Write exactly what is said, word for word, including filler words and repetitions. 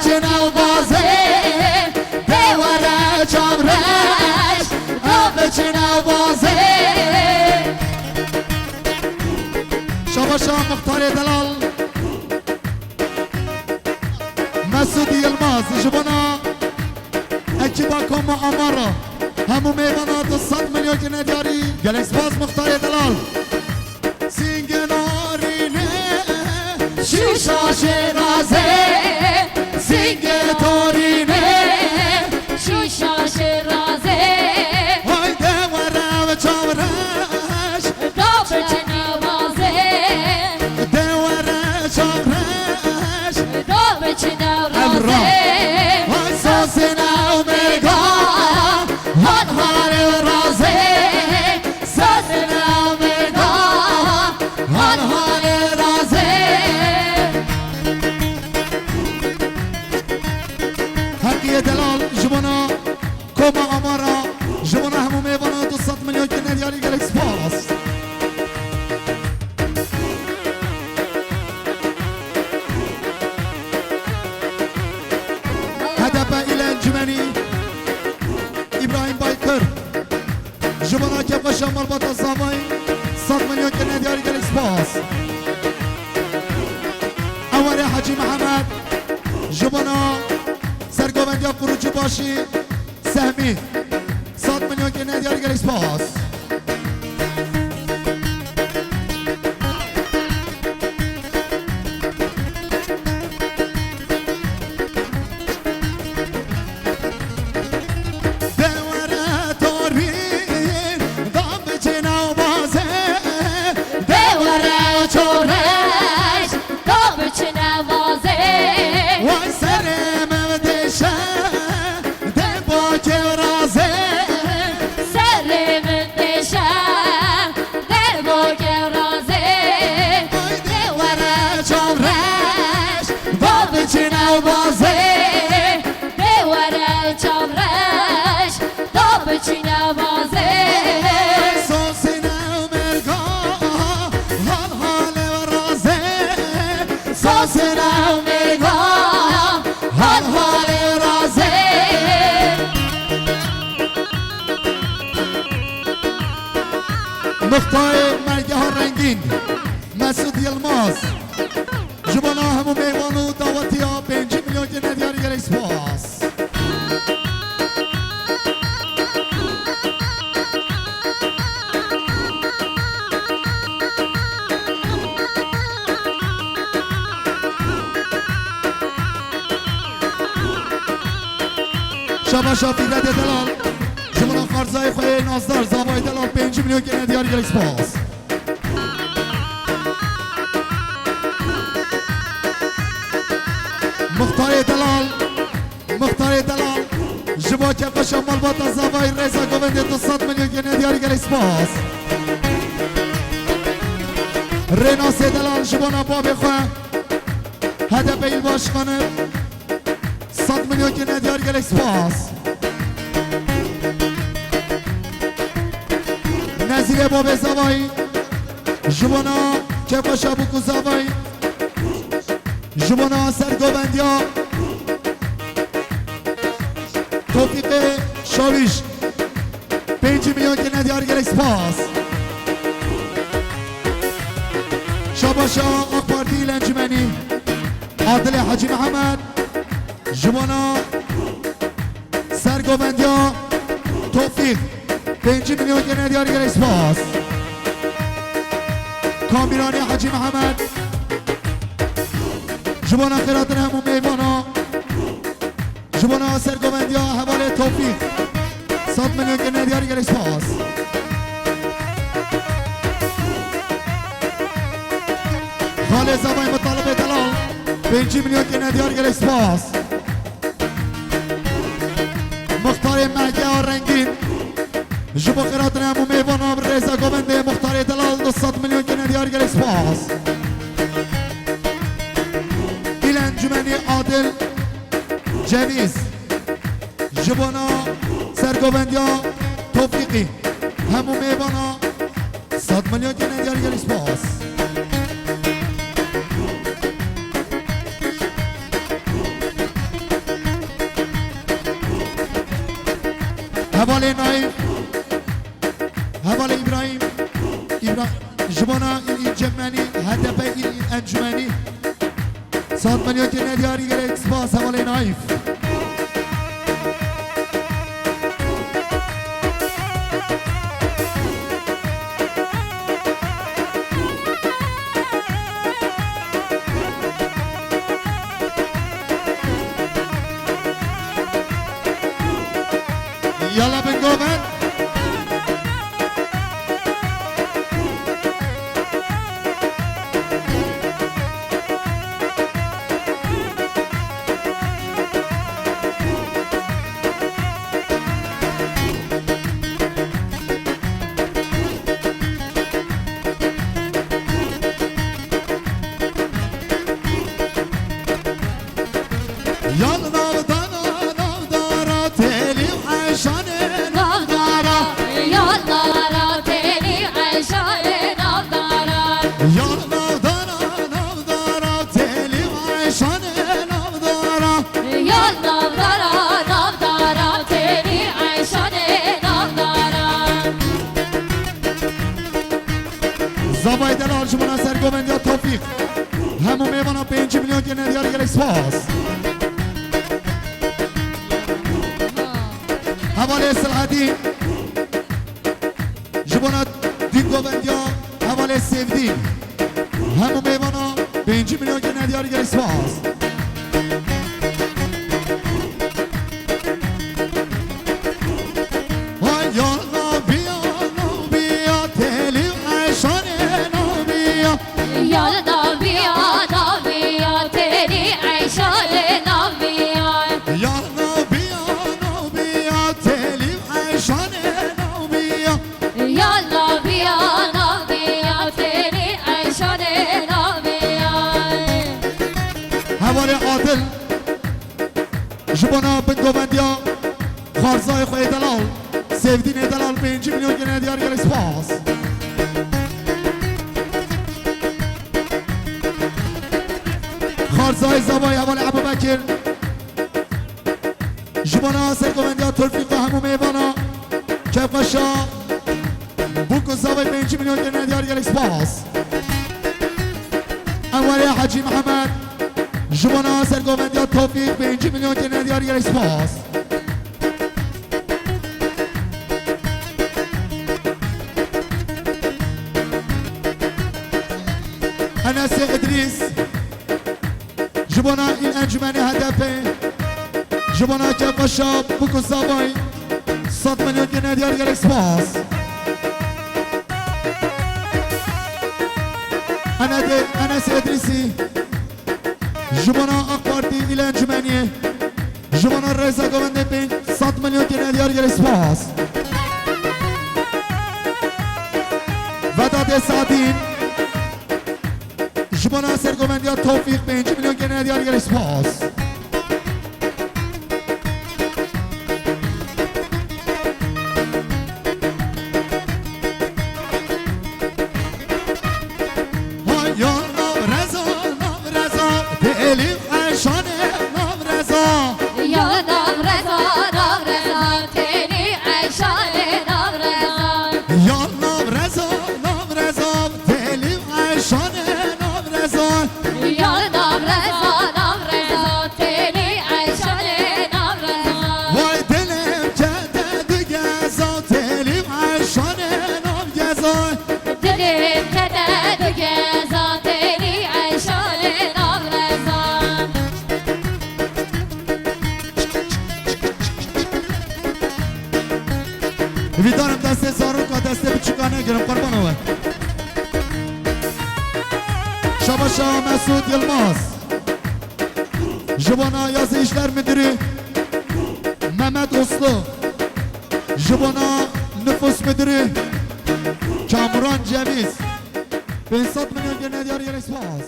Çinavazê, dê were çavreş, da biçinavazê. Şabaşa Muxtarê Delal. Mesûd Yilmaz, ji bona ekîba Koma Amara, hemû mêvana du sed milyon kine diyarî. Gelek spas Muxtarê Delal. Sîngê narîne, Şûşa Şêrazê, sîngê tarîne, Şûşa Şêrazê. Hayde were ve çavreş. Da biçine wazê. De were çavreş. Da biçine wazê. Hay sazine û mêga, han hale razê. Sazine û mêga, han hale razê. Heqiye Delal ji bona Koma Amara, ji bona hemû mêvana du sed milyon kine diyarî, gelek spas. H D P îl encûmenî Îbrahîm Baykir, ji bona kêfxweşa malbata Zavayî, sed milyon kine diyarî, gelek spas. Ewarê Hecî Mihemed, ji bona sergovendiya Quruçî Başî, Sehmî, sed milyon kine diyar, gelek spas. De were tarî, da biçe navazê, de were çoreş, da biçine wazê. Vay serê min dêşe, de bakê razê. Serê min dêşe, de bakê razê. Vay de were çavreş, da biçine wazê. De were çavreş, da biçine wazê. Sosine merga, hal hale razê. Sosine merga, hal hale razê. Muxtarê Mergeha Rengîn, Mesûd Yilmaz. Ji bona hemû mêvan û dawetiya pêncî milyon kine diyar, gelek spas. Şabaşa Fîdetê Delal, ji bona xarzayê xwe yê nasdar Zavayê Delal pêncî milyon kine diyar, gelek spas. Muxtarê Delal, Muxtarê Delal, ji bo kêfxweşa malbata Zavayî rêza govendê du sed milyon kine diyar, gelek spas. Rênasê Delal ji bona babê xwe, H D P îl başkanı, sed milyon kine diyar, gelek spas. Nezîrê babê Zavayî, ji bona kêfxweşa bûk û Zavayî, ji bona sergovendiya Tofîqê Şawîş, pêncî milyon kine diyar, gelek spas. Şabaşa AK Partî îl encûmenî Adilê Hecî Mihemed, ji bona sergovendiya Tofîq, pêncî milyon kine diyar, gelek spas. Kamîranê Hecî Mihemed, ji bona xêratina hemû mêvana, ji bona sergovendiya hevalê Tofîq, sed milyon kine diyar, gelek spas. Xalê Zavay Mitalibê Delal, pêncî milyon kine diyar, gelek spas. Muxtarê Mehgeya Rengîn, ji bo xêratina hemû mêvana bi rêza govendê Muxtarê Delal du sed milyon kine diyar, gelek spas. Îl encûmenî Adil Cevîz, ji bona sergovendiya Tofîqî, hemû mêvana sed milyon kine diyar, gelek spas. Hevalê Naîf, Hevalê Îbrahîm, Îbra-, ji bona îl încemenî, H D P îl encûmenî, sed milyon kene diyarî, gelek spas Hevalê Naîf. Yala bin govend. Yan navdana navdara, telî û eşanê navdara. Yan navdara, telî û eşanê navdara. Yan navdana navdara, telî û eşanê navdara. Yan navdara, navdara, telî û eşanê navdara. Zavay delal ji bona sergovendiya Tofîq. Hemû mêvana pêncî milyon kene diyar, gelek spas. Hevalê Silhedîn. Ji bona dîngovendiya Hevalê Sêvdîn. Hemû mêvana pêncî milyon kene diyar, gelek spas. Vay ya nabiya, nabiya, telî eşanê nabiya. Ya nabiya, nabiya, telî eşanê nabiya. Ya nabiya, nabiya, telî eşanê nabiya. Ya nabiya, nabiya, telî eşanê nabiya. Hevalê Adil. Ji bona bingovendiya xwarzayê xwe ê delal, Sêvdînê delal, pêncî milyon kene diyar, gelek spas. Xwarzayê Zavayê Hevalê Ebubekir. Ji bona sergovendiya Tofîq ve hemû mêvana kefxweşa. Bûk û Zavay pêncî milyon kene diyar, gelek spas. Enwerê Hecî Mihemed. Ji bona sergovendiya Tofîq pêncî milyon kene diyar, gelek spas. Enesê Idrîs. Ji bona îl encûmenê H D P, ji bona kefxweşa Bûk û Zavay, sed milyon kene diyar, gelek spas. Enedê, Enes Edrîsî, ji bona AK Partî îl encûmeniyê, ji bona rêza govendê pênc sed milyon kene diyar, gelek spas. Vedatê Sadîn, ji bona sergovendiya Tofîq pêncî milyon kene diyar, gelek spas. Ha ya nav reza, nav reza, dêlî eşanê nav reza. Ya nav reza, nav reza, dêlî eşanê nav reza. Ya nav reza, nav reza, dêlî eşanê nav reza. Ya nav reza, nav reza, têlî eşanê nav reza. Vay dilê min kete du geza, têlî eşanê nav geza. Dilê min kete du geza, têlî eşanê nav reza. Hêvîdar im destê zaroka, destê biçûka negirim, qurbana we. Şabaşa Mesûd Yilmaz. Ji bona Yazı İşler Müdürü Mehmet Uslu. Ji bona Nüfus Müdürü Kamuran Ceviz. Pênc sed milyon gene diyar, gelek spas.